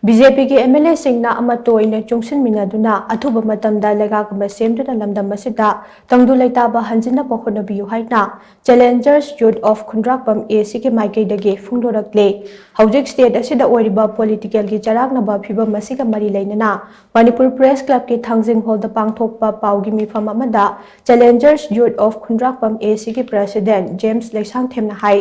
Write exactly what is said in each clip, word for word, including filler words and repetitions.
B J ꯄꯤꯒꯤ M L ꯑꯦꯁꯤꯡꯅ ꯑꯃꯠꯇ ꯑꯣꯏꯅ ꯆꯨꯡꯁꯤꯟꯃꯤꯟꯅꯗꯨꯅ ꯑꯊꯨꯕ ꯃꯇꯝꯗ ꯂꯩꯉꯥꯛ ꯑꯃ ꯁꯦꯝꯗꯨꯅ ꯂꯝꯗꯝ ꯑꯁꯤꯗ ꯇꯪꯗꯨ ꯂꯩꯇꯥꯕ ꯍꯟꯖꯤꯟꯅꯕ ꯍꯣꯠꯅꯕꯤꯌꯨ ꯍꯥꯏꯅ Challengers Youth of Khundrakpam A C ꯒꯤ ꯃꯥꯏꯀꯩꯗꯒꯤ ꯐꯣꯡꯗꯣꯔꯛꯂꯦ꯫ ꯍꯧꯖꯤꯛ state ꯑꯁꯤꯗ ꯑꯣꯏꯔꯤꯕ political ꯒꯤ ꯆꯔꯥꯡꯅꯕ ꯐꯤꯕꯝ ꯑꯁꯤꯒ ꯃꯔꯤ ꯂꯩꯅꯅ ꯃꯅꯤꯄꯨꯔ Press Club ꯀꯤ ꯊꯥꯡꯖꯤꯡ hall ꯗ ꯄꯥꯡꯊꯣꯛꯄ ꯄꯥꯎꯒꯤ ꯃꯤꯐꯝ ꯑꯃꯗ Challengers Youth of Khundrakpam A C ꯒꯤ president ꯖꯦꯝꯁ ꯂꯩꯁꯥꯡꯊꯦꯝꯅ ꯍꯥꯏ,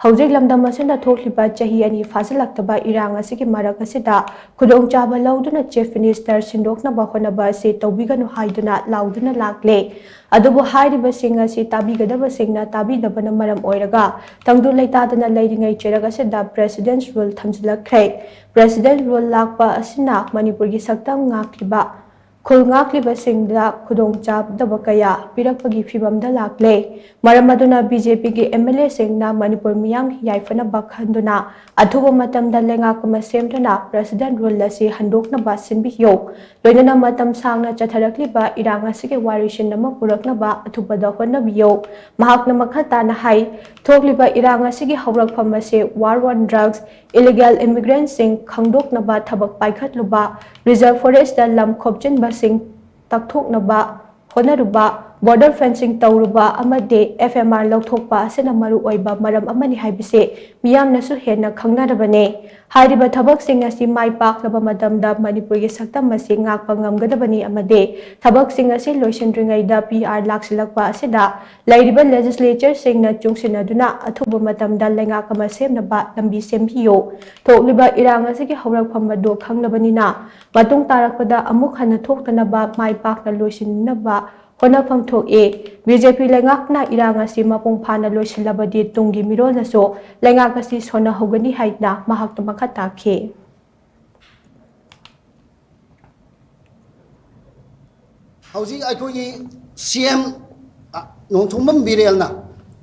ꯍꯧꯖꯤꯛ ꯂꯝꯗꯝ ꯑꯁꯤꯗ ꯊꯣꯛꯂꯤꯕ ꯆꯍꯤ ꯑꯅꯤ ꯐꯥꯖꯤꯜꯂꯛꯇꯕ ꯏꯔꯥꯡ ꯑꯁꯤꯒꯤ ꯃꯔꯛ ꯑꯁꯤꯗ ꯈꯨꯗꯣꯡꯆꯥꯕ ꯂꯧꯗꯨꯅ Chief Minister ꯁꯤꯟꯗꯣꯛꯅꯕ ꯍꯣꯠꯅꯕ ꯑꯁꯤ ꯇꯧꯕꯤꯒꯅꯨ ꯍꯥꯏꯗꯨꯅ ꯂꯥꯎꯗꯨꯅ ꯂꯥꯛꯂꯦ꯫ ꯑꯗꯨꯕꯨ ꯍꯥꯏꯔꯤꯕꯁꯤꯡ ꯑꯁꯤ ꯇꯥꯕꯤꯒꯗꯕꯁꯤꯡꯅ ꯇꯥꯕꯤꯗꯕꯅ ꯃꯔꯝ ꯑꯣꯏꯔꯒ ꯇꯪꯗꯨ ꯂꯩꯇꯥꯗꯅ ꯂꯩꯔꯤꯉꯩ ꯆꯩꯔꯛ ꯑꯁꯤꯗ President's Rule ꯊꯝꯖꯤꯜꯂꯛꯈ꯭ꯔꯦ꯫ President Rule ꯂꯥꯛꯄ ꯑꯁꯤꯅ ꯃꯅꯤꯄꯨꯔꯒꯤ ꯁꯛꯇꯝ ꯉꯥꯛꯂꯤꯕ ꯈꯨꯜ ꯉꯥꯛꯂꯤꯕꯁꯤꯡꯗ ꯈꯨꯗꯣꯡꯆꯥꯗꯕ ꯀꯌꯥ ꯄꯤꯔꯛꯄꯒꯤ ꯐꯤꯚꯝꯗ ꯂꯥꯛꯂꯦ꯫ ꯃꯔꯝ ꯑꯗꯨꯅ ꯕꯤ ꯖꯦ ꯄꯤꯒꯤ ꯑꯦꯝ ꯑꯦꯜ ꯑꯦꯁꯤꯡꯅ ꯃꯅꯤꯄꯨꯔ ꯃꯤꯌꯥꯝꯒꯤ ꯌꯥꯏꯐꯅꯕ ꯈꯟꯗꯨꯅ ꯑꯊꯨꯕ ꯃꯇꯝꯗ ꯂꯩꯉꯥꯛ ꯑꯃ ꯁꯦꯝꯗꯨꯅ President Rule ꯑꯁꯤ ꯍꯟꯗꯣꯛꯅꯕ ꯁꯤꯟꯕꯤꯌꯨ꯫ ꯂꯣꯏꯅꯅ ꯃꯇꯝ ꯁꯥꯡꯅ ꯆꯠꯊꯔꯛꯂꯤꯕ ꯏꯔꯥꯡ ꯑꯁꯤꯒꯤ ꯋꯥꯔꯤꯁꯤꯟ ꯑꯃ ꯄꯨꯔꯛꯅꯕ ꯑꯊꯨꯕꯗ ꯍꯣꯠꯅꯕꯤꯌꯨ꯫ ꯃꯍꯥꯛꯅ ꯃꯈꯥ ꯇꯥꯅ ꯍꯥꯏ, ꯊꯣꯛꯂꯤꯕ ꯏꯔꯥꯡ ꯑꯁꯤꯒꯤ ꯍꯧꯔꯛꯐꯝ ꯑꯁꯤ war on drugs, illegal immigrant ꯁꯤꯡ ꯈꯪꯗꯣꯛꯅꯕ ꯊꯕꯛ ꯄꯥꯏꯈꯠꯂꯨꯕ, reserve forest ꯇ ꯂꯝ ꯈꯣꯞꯆꯤꯟꯕꯁꯤꯡ ꯇꯛꯊꯣꯛꯅꯕ ꯍꯣꯠꯅꯔꯨꯕ, border fencing ꯇꯧꯔꯨꯕ ꯑꯃꯗꯤ F M R ꯂꯧꯊꯣꯛꯄ ꯑꯁꯤꯅ ꯃꯔꯨꯑꯣꯏꯕ ꯃꯔꯝ ꯑꯃꯅꯤ ꯍꯥꯏꯕꯁꯤ ꯃꯤꯌꯥꯝꯅꯁꯨ ꯍꯦꯟꯅ ꯈꯪꯅꯔꯕꯅꯤ꯫ ꯍꯥꯏꯔꯤꯕ ꯊꯕꯛꯁꯤꯡ ꯑꯁꯤ ꯃꯥꯏ ꯄꯥꯛꯂꯕ ꯃꯇꯝꯗ ꯃꯅꯤꯄꯨꯔꯒꯤ ꯁꯛꯇꯝ ꯑꯁꯤ ꯉꯥꯛꯄ ꯉꯝꯒꯗꯕꯅꯤ ꯑꯃꯗꯤ ꯊꯕꯛꯁꯤꯡ ꯑꯁꯤ ꯂꯣꯏꯁꯤꯟꯗ꯭ꯔꯤꯉꯩꯗ P R ꯂꯥꯛꯁꯤꯜꯂꯛꯄ ꯑꯁꯤꯗ ꯂꯩꯔꯤꯕ legislature ꯁꯤꯡꯅ ꯆꯨꯡꯁꯤꯟꯅꯗꯨꯅ ꯑꯊꯨꯕ ꯃꯇꯝꯗ ꯂꯩꯉꯥꯛ ꯑꯃ ꯁꯦꯝꯅꯕ ꯂꯝꯕꯤ ꯁꯦꯝꯕꯤꯌꯨ꯫ ꯊꯣꯛꯂꯤꯕ ꯏꯔꯥꯡ ꯑꯁꯤꯒꯤ ꯍꯧꯔꯛꯐꯝ ꯑꯗꯨ ꯈꯪꯂꯕꯅꯤꯅ ꯃꯇꯨꯡ ꯇꯥꯔꯛꯄꯗ ꯑꯃꯨꯛ ꯍꯟꯅ ꯊꯣꯛꯇꯅꯕ ꯃꯥꯏ ꯄꯥꯛꯅ ꯂꯣꯏꯁꯤꯟꯅꯕ ꯍꯣꯠꯅꯐꯝ ꯊꯣꯛꯏ꯫ ꯕꯤ ꯖꯦ ꯄꯤ ꯂꯩꯉꯥꯛꯅ ꯏꯔꯥꯡ ꯑꯁꯤ ꯃꯄꯨꯡ ꯐꯥꯅ ꯂꯣꯏꯁꯤꯜꯂꯕꯗꯤ ꯇꯨꯡꯒꯤ ꯃꯤꯔꯣꯜꯅꯁꯨ ꯂꯩꯉꯥꯛ ꯑꯁꯤ ꯁꯣꯟꯅꯍꯧꯒꯅꯤ ꯍꯥꯏꯅ ꯃꯍꯥꯛꯅ ꯃꯈꯥ ꯇꯥꯈꯤ꯫ ꯍꯧꯖꯤꯛ ꯑꯩꯈꯣꯏꯒꯤ C M, ꯑ, ꯅꯣꯡꯊꯣꯝꯕꯝ ꯕꯤꯔꯦꯜꯅ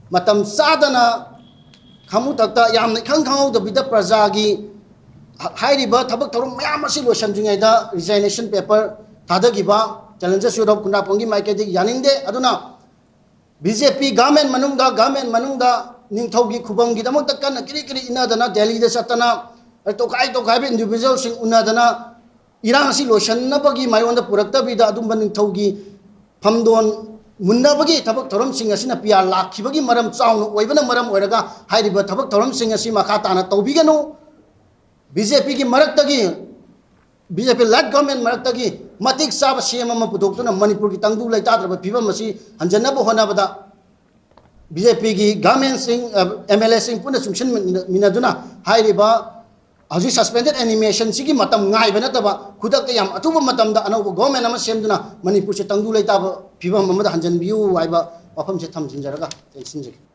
ꯃꯇꯝ ꯆꯥꯗꯅ ꯈꯪꯉꯨꯊꯛꯇ ꯌꯥꯝꯅ ꯏꯈꯪ ꯈꯪꯍꯧꯗꯕꯤꯗ ꯄ꯭ꯔꯖꯥꯒꯤ ꯍ-, ꯍꯥꯏꯔꯤꯕ ꯊꯕꯛ ꯊꯧꯔꯝ ꯃꯌꯥꯝ ꯑꯁꯤ ꯂꯣꯏꯁꯤꯟꯗ꯭ꯔꯤꯉꯩꯗ resignation paper ꯊꯥꯗꯈꯤꯕ Challengers Youth of ꯈꯨꯟꯗ꯭ꯔꯥꯛꯄꯝꯒꯤ ꯃꯥꯏꯀꯩꯗꯒꯤ ꯌꯥꯅꯤꯡꯗꯦ꯫ ꯑꯗꯨꯅ B J P government ꯃꯅꯨꯡꯗ, government ꯃꯅꯨꯡꯗ ꯅꯤꯡꯊꯧꯒꯤ ꯈꯨꯕꯝꯒꯤꯗꯃꯛꯇ ꯀꯟꯅ ꯀꯤꯔꯤ ꯀꯤꯔꯤ ꯏꯟꯅꯗꯅ ꯗꯦꯜꯂꯤꯗ ꯆꯠꯇꯅ ꯇꯣꯈꯥꯏ ꯇꯣꯈꯥꯏꯕ individualꯁꯤꯡ ꯎꯅꯗꯅ ꯏꯔꯥꯡ ꯑꯁꯤ ꯂꯣꯏꯁꯤꯟꯅꯕꯒꯤ ꯃꯥꯏꯑꯣꯟꯗ ꯄꯨꯔꯛꯇꯕꯤꯗ ꯑꯗꯨꯝꯕ ꯅꯤꯡꯊꯧꯒꯤ ꯐꯝꯗꯣꯟ ꯃꯨꯟꯅꯕꯒꯤ ꯊꯕꯛ ꯊꯧꯔꯝꯁꯤꯡ ꯑꯁꯤꯅ ꯄꯤꯌꯥꯔ ꯂꯥꯛꯈꯤꯕꯒꯤ ꯃꯔꯝ ꯆꯥꯎꯅ ꯑꯣꯏꯕꯅ ꯃꯔꯝ ꯑꯣꯏꯔꯒ ꯍꯥꯏꯔꯤꯕ ꯊꯕꯛ ꯊꯧꯔꯝꯁꯤꯡ ꯑꯁꯤ ꯃꯈꯥ ꯇꯥꯅ ꯇꯧꯕꯤꯒꯅꯨ꯫ ꯕꯤ ꯖꯦ ꯄꯤꯒꯤ ꯃꯔꯛꯇꯒꯤ, ꯕꯤ ꯖꯦ ꯄꯤ led government ꯃꯔꯛꯇꯒꯤ ꯃꯇꯤꯛ ꯆꯥꯕ ꯁꯤ ꯑꯦꯝ ꯑꯃ ꯄꯨꯊꯣꯛꯇꯨꯅ ꯃꯅꯤꯄꯨꯔꯒꯤ ꯇꯪꯗꯨ ꯂꯩꯇꯥꯗ꯭ꯔꯕ ꯐꯤꯕꯝ ꯑꯁꯤ ꯍꯟꯖꯟꯅꯕ ꯍꯣꯠꯅꯕꯗ ꯕꯤ ꯖꯦ ꯄꯤꯒꯤ governmentꯁꯤꯡ, ꯑꯦꯝ ꯑꯦꯜ ꯑꯦꯁꯤꯡ ꯄꯨꯟꯅ ꯆꯨꯡꯁꯤꯟꯃꯤꯟꯅꯗꯨꯅ ꯍꯥꯏꯔꯤꯕ ꯍꯧꯖꯤꯛ suspended animationꯁꯤꯒꯤ ꯃꯇꯝ ꯉꯥꯏꯕ ꯅꯠꯇꯕ ꯈꯨꯗꯛꯇ ꯌꯥꯝ ꯑꯊꯨꯕ ꯃꯇꯝꯗ ꯑꯅꯧꯕ government ꯑꯃ ꯁꯦꯝꯗꯨꯅ ꯃꯅꯤꯄꯨꯔꯁꯦ ꯇꯪꯗꯨ ꯂꯩꯇꯥꯕ ꯐꯤꯕꯝ ꯑꯃꯗ ꯍꯟꯖꯟꯕꯤꯌꯨ ꯍꯥꯏꯕ ꯋꯥꯐꯝꯁꯦ ꯊꯝꯖꯤꯟꯖꯔꯒ ꯇꯦꯟꯁꯤꯟꯖꯒꯦ꯫